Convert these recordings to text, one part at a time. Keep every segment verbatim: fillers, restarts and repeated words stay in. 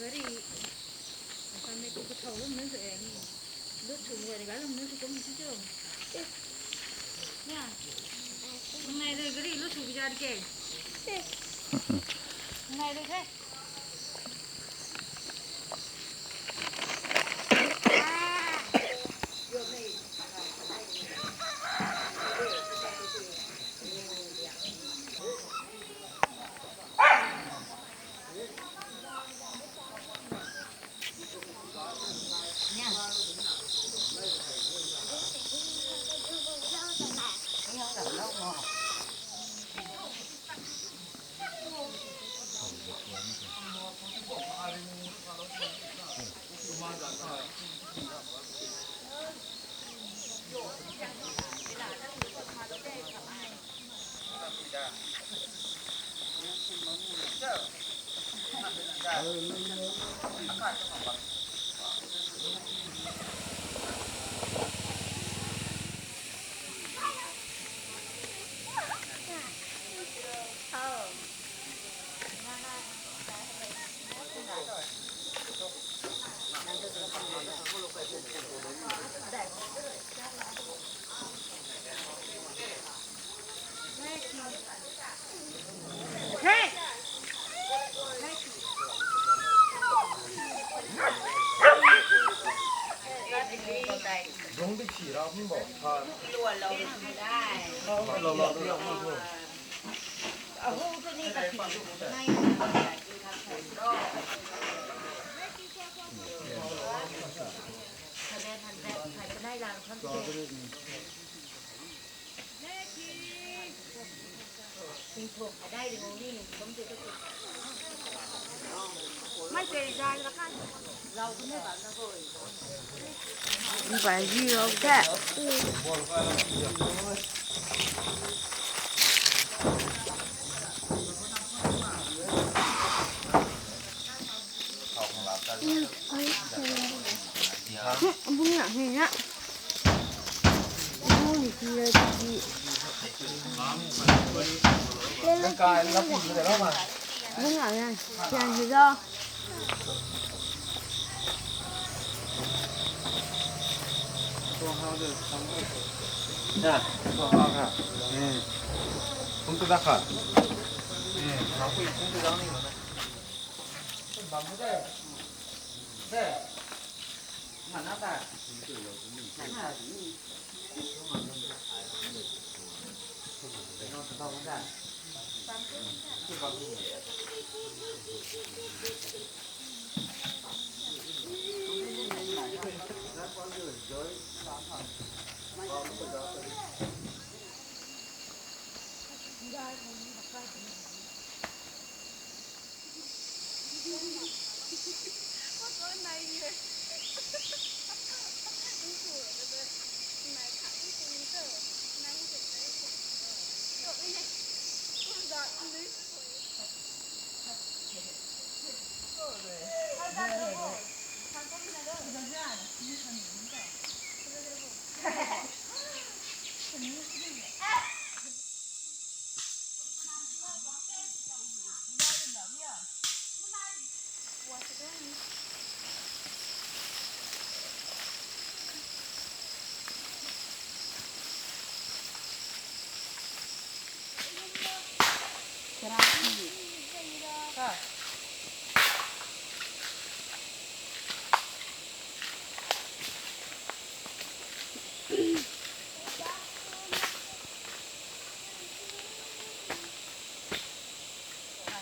Gari, kami tu kathau lum nunc sw e ni. Lut sw gari ga lum nunc sw kum si tu. Ya. Nai rui gari lut sw bijar ke. Nai rui the. Dungc di si rau mi bo. Lo lo lo lo. Ahu tu ni ka si nai. Seven hundred, nai lang kham si. Bung na hei na. Bung ni ki ra ki. Bung na ya. Sian hei zo.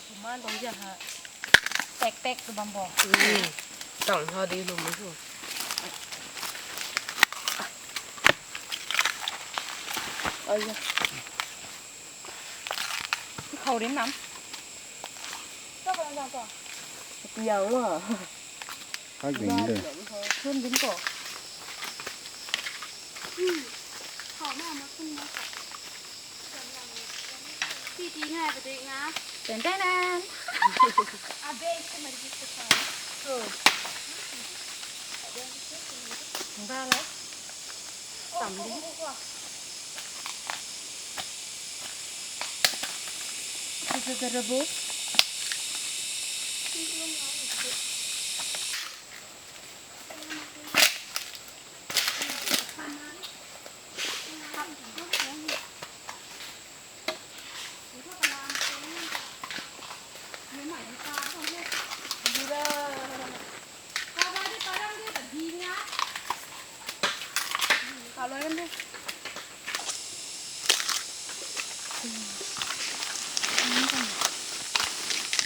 Kuman tong ja ha. Pek pek tu bam bo. Tang ha di lum thu. Oi ya. Khou rin nam. Tao ko lang ko. Tiang ma. Hai ding de. Sun din ko. Khou ma ma sun ma ko. Ti ti ngai ba ding a. Ten ten ten. A base ko ma di ko. Ba la. Tam di. Tata tata bu.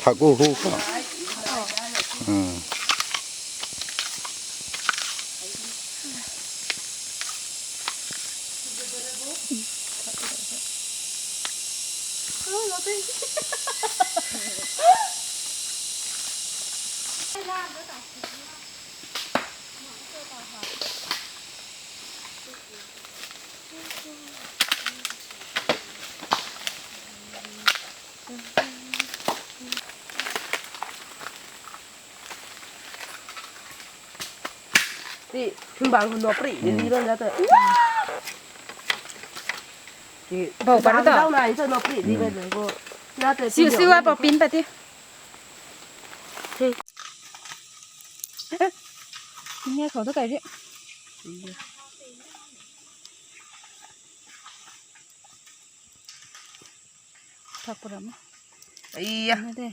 Thak u hu ka. Ti, thun bang hun nopri di di bam da ta. Bau paru ta. Dau na in sa nopri di bam da ko. Siu siu a pau pin pa ti. Nge khou tu kai ri. Thak param. Aiya. Nge de.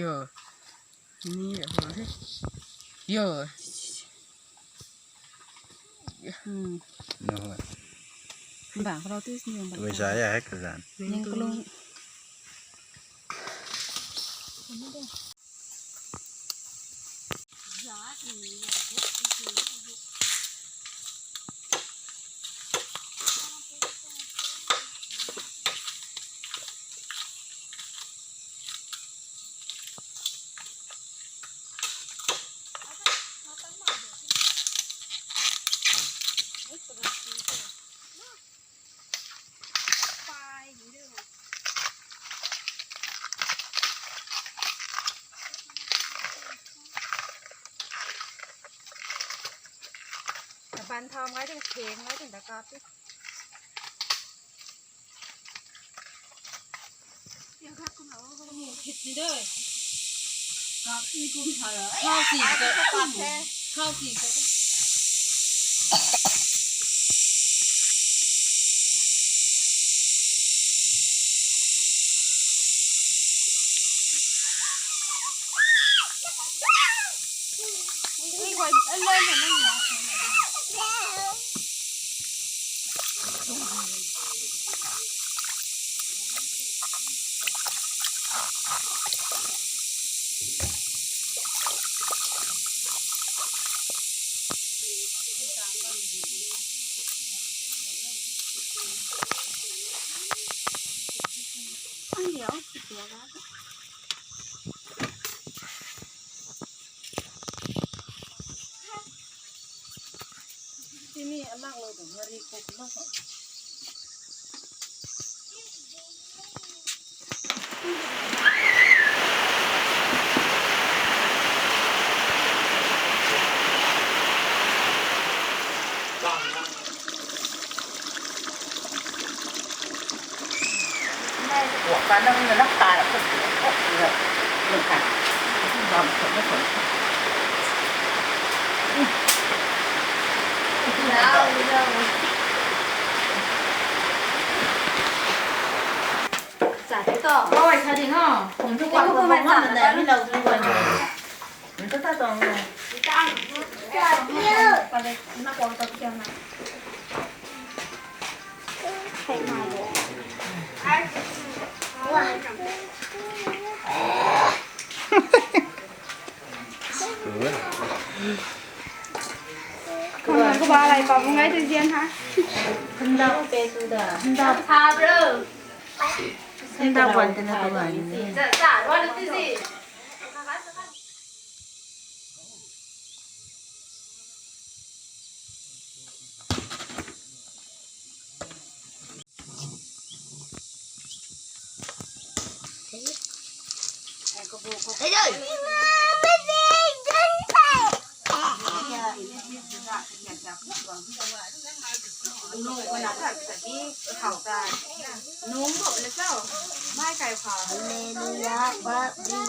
Yo. Ni ho the. Yo. Hmm. No. Bang rau tu ni bang. Wei sa ya hai kazan. Ning kulung. Kaban thau ngai ding, theng ngai ding da kap ti. Tini alang lo dong hari ko kuma ko. Oi, sa ding o. Kum tu kuak tu kuak na na mi lou tu kuak na. Kum tu ta tuang. Kung ko ba lai pa bu ngai tu zian ha. Khun dau pe tu da. Khun dau pa bro. Khun dau bal te na tu lai ni. Za za wa lu ti zi. Hallelujah, but we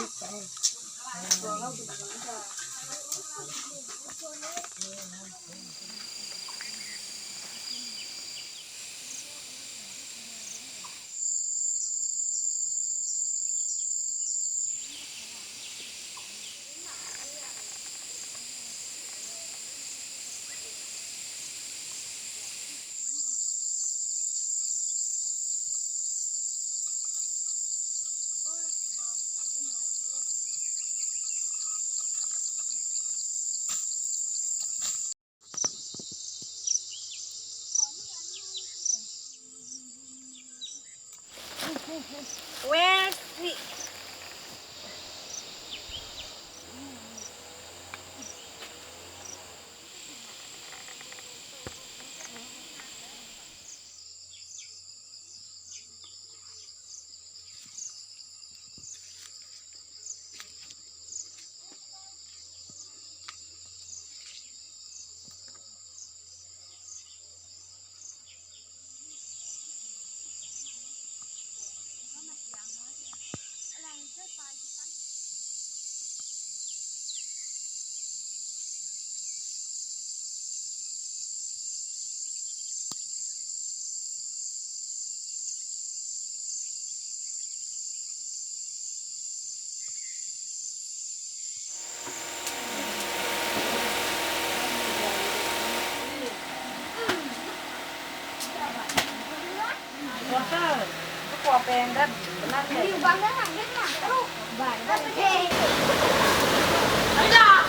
Where's the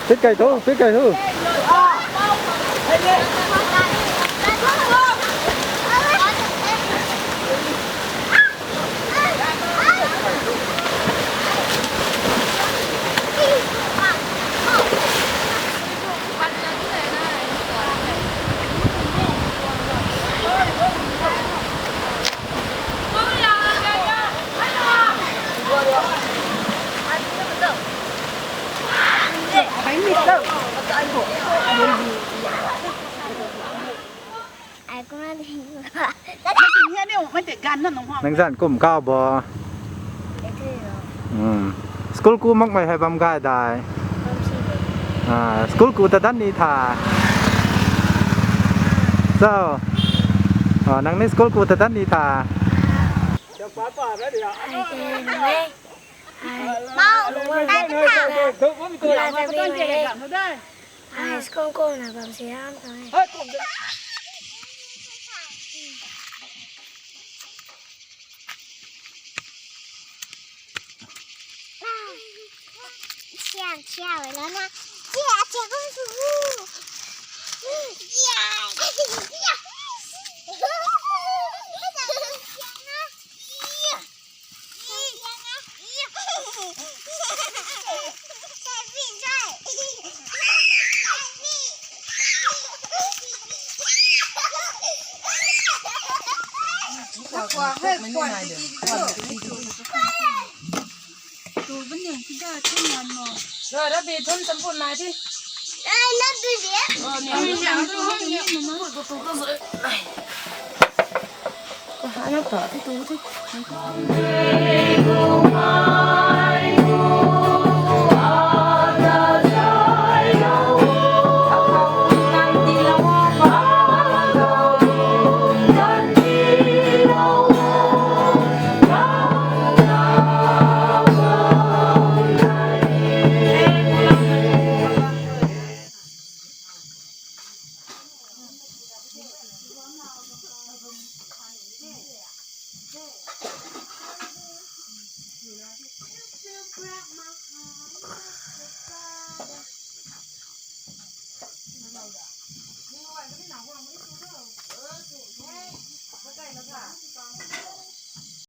Pit kai thu, pit kai thu. Nang zanc kum kau bo. School ku makmei hei bam gay dai. School ku ta dan ni tha. So, nang ni school ku ta dan ni tha. Ai, school kumna bam siam tang e. Siam, siam, wala na. Siam, siam, siam.